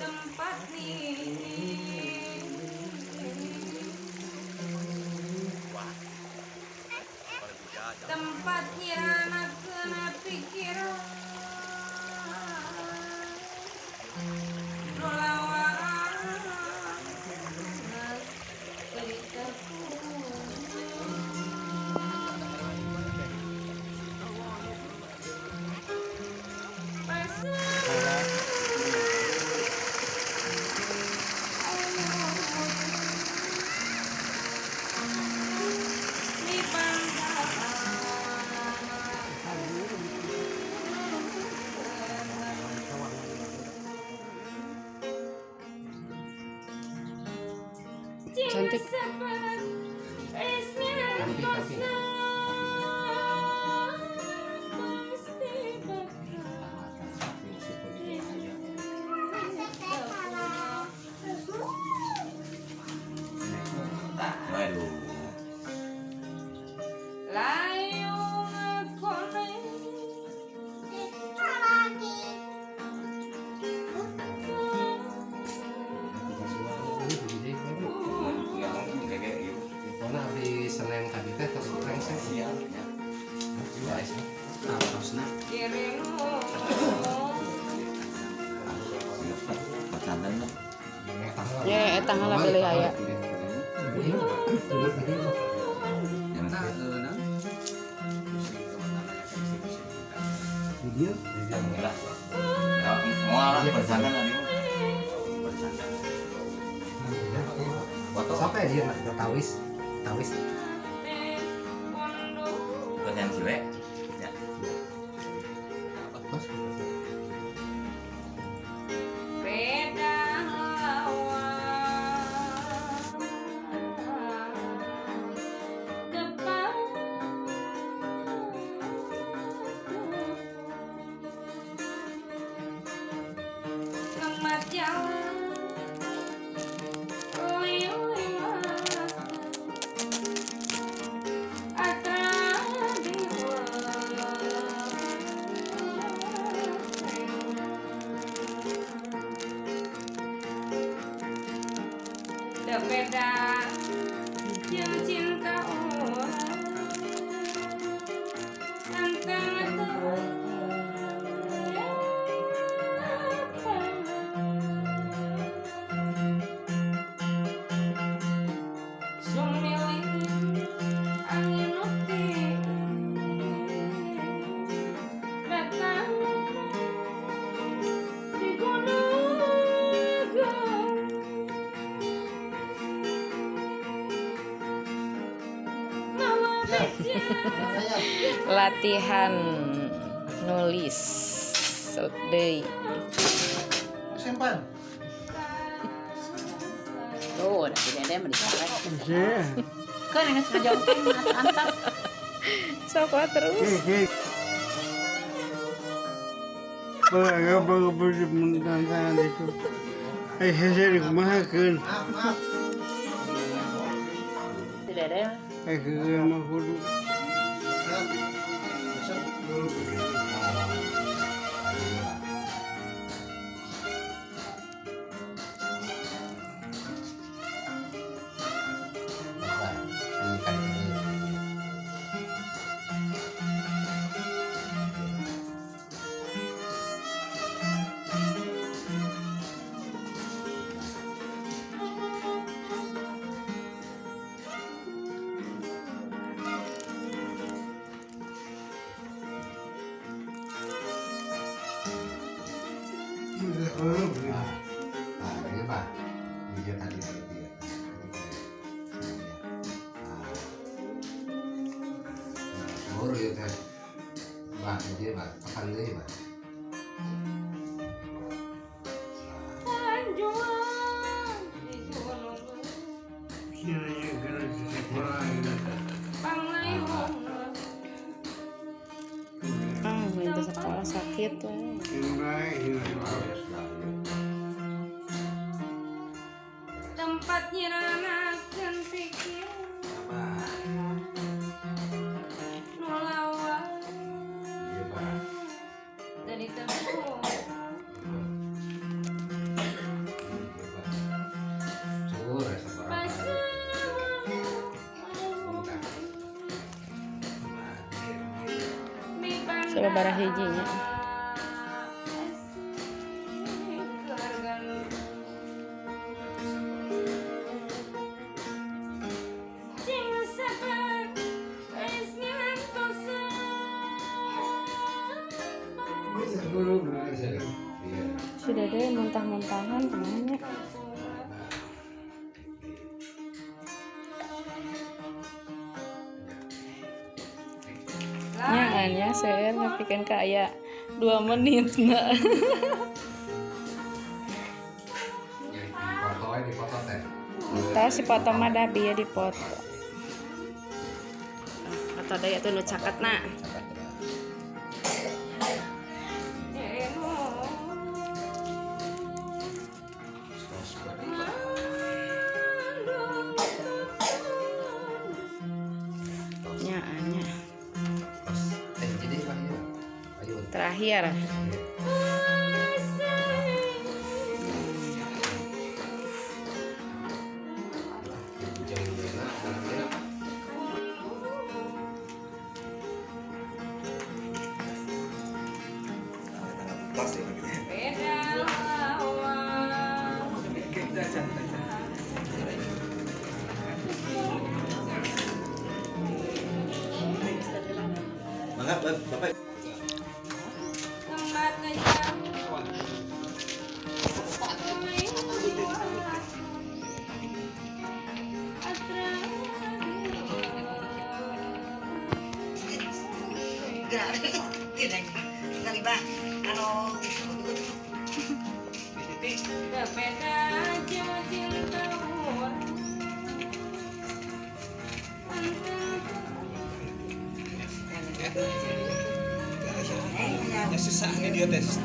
Tempat tempat nyirana kena pikiran Cantik. Ya, eta ngalah pilih aya. Sampai dia nak tawis, tawis. Beda yang cinta orang Latihan nulis deui. Simpan. Tuh, udah dede mah dikorek. Kan geus ngajongkeng antar. Sok terus. Dede. Nah, ini Pak, dia tadi dia. Baru ya teh. Pak, dia Pak, tekan deh Pak. Ah, minta sekolah sakit tuh. Tempat nyeranakan pikiran nu lawan dari tempo. Sababaraha hiji nya. Si Dede muntah-muntahan kemana? Nyangannya saya ngapikan kayak 2 menit nggak. Tahu si foto mah dah biar dipoto. Atau ada ya tuh nu caket nak. Terakhir. Bapak. Ya susah nih dia tes.